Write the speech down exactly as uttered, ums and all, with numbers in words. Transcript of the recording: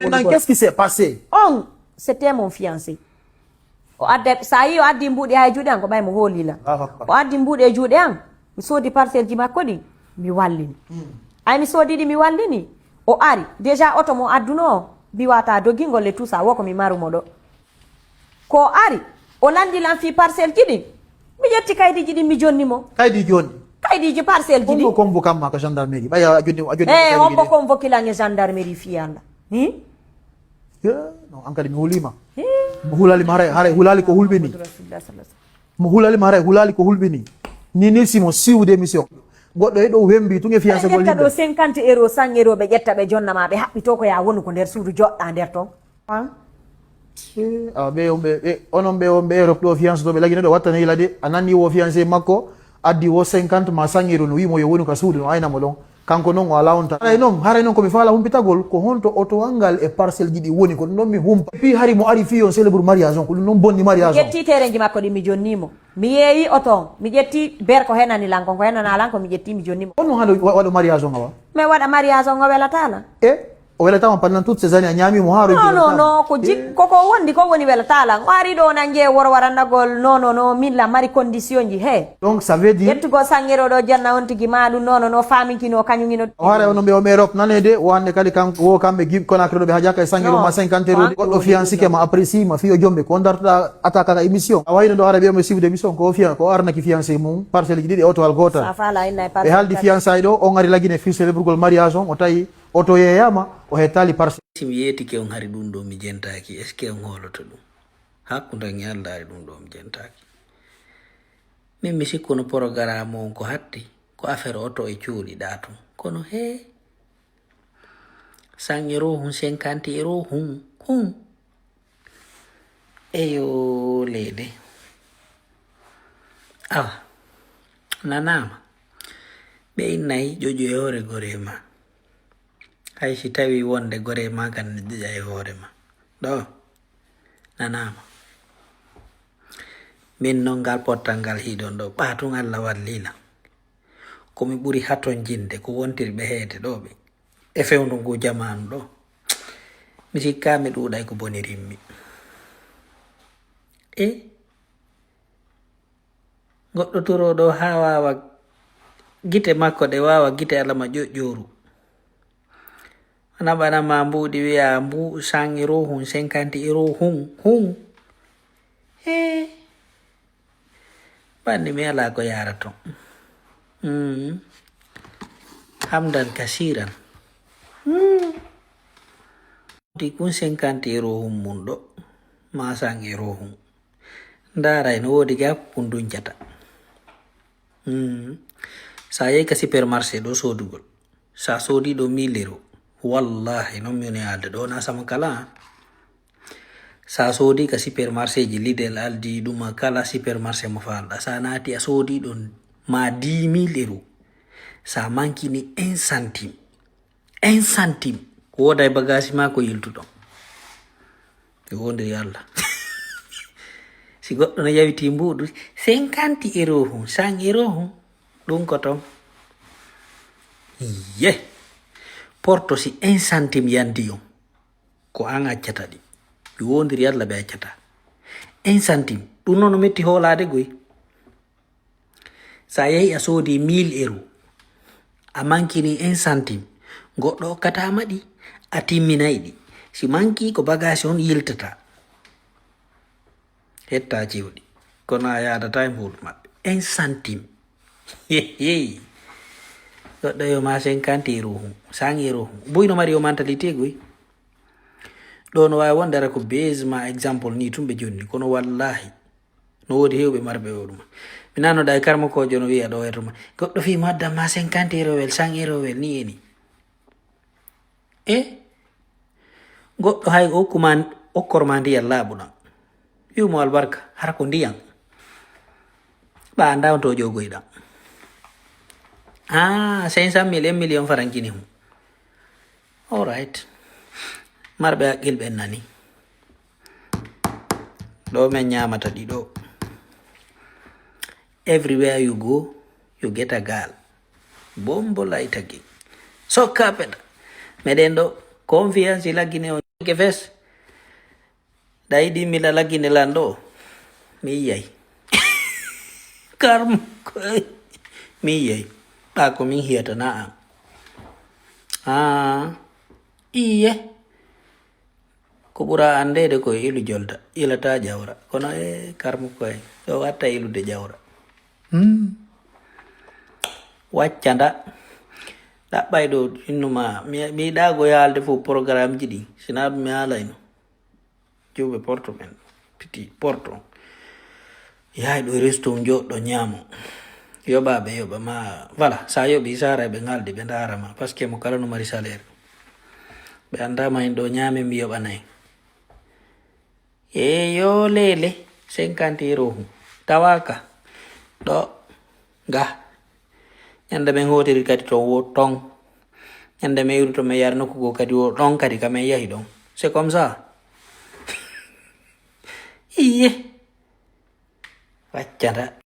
Maintenant, qu'est-ce qui s'est passé? On, c'était mon fiancé. O adda, sa yi o addi mbuuɗi ha e juuɗe an, ko ɓay mo hooli lan. Allahu Akbar. O addi mbuuɗi e juuɗe an, mi soodi parcelle ji makko ɗi, mi wallini. Ay mi soodi ɗi, mi wallini. O ari, déjà oto mo adduno o, mi wata dogingol e tout ça, wo ko mi maru mo ɗo. Ko o ari, o landi lan fii parcelle ji ɗin. Mi ƴetti kaydiji ɗin, mi jonni mo. Kaydi jonni? Kaydiji parcelle ji ɗin. Hombo convoque ma ko gendarmerie? Ɓay a jonni, a jonni. Eh, hombo convoque lan e gendarmerie fii Allah? Hi? Eh, non, an kadi mi hulima. Hi? Mo hulali ma haray, haray hulali ko hulɓini. Mo hulali ma haray hulali ko hulɓini. Ni ni simo siwde émission. Goɗɗo e ɗo wembi tun e fiancé gol ƴetta ɗo yimɓe. Cinquante euros, cent euros ɓe ƴetta ɓe jonna ma, ɓe haɓɓito ko ya wonu ko nder suudu joɗɗa nder ton. An? Eh, awa ɓe on ɓe, ɓe, onon ɓe on ɓe Europe ɗo fiancé to ɓe lagino ɗo wattana hila de. A nanni wo fiancé makko, addi wo cinquante ma cent euros no wi mo yo wonu ka suudu no ayna mo ɗon. Kanko non o ala on tan. Haray non, haray non ko mi faala humpitagol, ko honto otowan ngal e parcelle ji ɗi woni, ko ɗum ɗon mi humpa. Puis hari mo ari fii on célèbre mariage on, ko ɗum ɗon bonni mariage on. Mi ƴetti terenji makko ɗi mi jonni mo. Mi yeeyi oto on, mi ƴetti ber ko henani lan kon, ko henana lan ko mi ƴetti mi jonni mo. On non hano wa-, waɗo mariage on awa? Mais waɗa mariage on o welata lan. E? O welata on pendant toutes ces années a ñaami mo haaro. Non, non, non, ko jik-, ko, ko wondi ko woni welata lan. O ari ɗo nan jee woro warandagol, non, non, non, min la mari condition ji, he. Donc, ça veut dire ƴettugol sangero ɗo janna on tigi ma ɗum, non, non, non, faminki no kañum ino. O haara onon ɓe on ɓe Europe nanede, o hande kadi kanko, wo kamɓe Guinée Conakry ɗo ɓe hajaka e sangero ma cinquante euros. Goɗɗo fiancé ke ma apprécie ma fiyo jombe, ko darta attaque ka émission. A wayno ɗo haara ɓe mo suivre émission, ko fian-, ko arnaki fiancé mum, parcelle ji ɗiɗi, oto al gotal. Sa fala inna e ɓe parcelle haldi kadi. Fiançailles ɗo, on ari lagine fii célébrugol mariage on, o tawi oto yeeyama, o hettali parcelle. Si mi yeetike on hari ɗum ɗo mi jentaaki, est-ce que on hooloto ɗum? Hakkunde an e Allah hari ɗum ɗo mi jentaaki. Min mi sikkuno programme on ko hatti, ko affaire oto e cuuɗi ɗa tun. Kono hee, cent euros hun, cinquante euros hun, hun. Eyo, leyɗe. Awa, nanaama. Ɓe innay ƴoƴu e hoore gore ma. Hay si tawi wonde gore ma kan ne ƴoƴa e hoore ma. Ɗo, nanaama. Min non ngal pottal ngal hiɗon ɗo, ɓa tun Allah wallila. Ko mi ɓuri hatonjinde ko wontiri ɓe heede ɗo ɓe. E fewndo ngu jamaanu ɗo. Mi sikkaa mi ɗuuɗay ko bonirimmi. E goɗɗo turoo ɗo haa waawa gite makko ɗe waawa gite alama ƴoƴƴooru. Ana ɓana ma mbuuɗi wiya mbu cent euros hun, cinquante euros hun, hun. Hee. Banni mi alaa ko yaara ton. Mm. Hamdan kasiran. Mm. Di kun cinquante euros hun mun ɗo. Ma cent euros hun. Ndaaray no woodi ga kun duncata. Mm. Sa yehi ka supermarché ɗo soodugol. Sa soodi ɗo mille euros. Wallahi non mi woni haalde ɗo na sama kala. Sa soodi ka supermarché ji Lidl, Aldi, ɗuma kala supermarché mo faalɗa. Sa naati a soodi ɗon ma dix mille euros. Sa mankini un centime. Un centime. Ko wooda e bagage ma ko yiltuɗon. E wondiri Allah. Si goɗɗo no yawiti mbuuɗu, cinquante euros hun, cent euros hun, ɗum ko ton. Ye. Porto si un centime yandi on. Ko an accata ɗi. Mi wondiri Allah ɓe accata. Un centime. Ɗum noon no metti hoolaade goy. Sa yehi a soodi mille euros. A mankini un centime. Goɗɗo okkataama ɗi. A timminay ɗi. Si manki ko bagage on yiltata. Hetta cewɗi. Kono a yaadata e mbuuɗu maɓɓe. Un centime. Hehe. Goɗɗo yo ma cinquante euros hun. Cent euros hun. Buy no mari yo mentalité goy. Ɗo no waawi wonde ara ko base ma exemple ni tun ɓe jonni. Kono wallahi. No woodi heewɓe marɓe o ɗuma. Mi nanoɗa e karmakoojo no wiya ɗo e tuma. Goɗɗo fii mo addan ma cinquante euros wel, cent euros wel, ni e ni. E? Goɗɗo hay o hokkuma, okkor ma ndiyan laaɓuɗan. Wi'u mo albarka, hara ko ndiyan. Ɓa annda on to jogoyɗan. Ah, cinq cent mille, un million farankini hum. All right. Marɓe haqqil ɓen nani. Ɗo men ñaamata ɗi ɗo. Everywhere you go, you get a girl. Bombo light again. Sokka peɗa. Meɗen ɗo, confiance i laggine on. Ke fes. Ɗa yiɗi mi lala Gine lan ɗo? Mi yiyay. Karmo koy. Mi yiyay. Ɓa ko min hiyata na an. Ah. Iye. Ko ɓura anndeede ko e ilu jolda, ilata jawra. Kono e karmo koy. Ɗo watta ilude jawra. Hmm. Wacca nda. Ɗaɓɓay ɗo innuma. Mi, mi yiɗa go yaalde fof programme ji ɗi. Sina mi haalayno. Juuɓe porto men. Piti porto. Yahay ɗo resto joɗɗo ñaamo. Yoɓaɓe yoɓa ma. Voilà, sa yoɓi sara ɓe ngaldi ɓe ndara ma. Parce que mo kala no mari salaire. Ɓe andama en ɗo ñaame mi yoɓanay. E yo lele cinquante euros hu. Tawaka. Ɗo. Ga. Ñande men hotiri kadi to wo ton. Ñande men yuri to men yari nokku go kadi wo ɗon kadi ka men yahi ɗon. C'est comme ça. Iye. Waccata.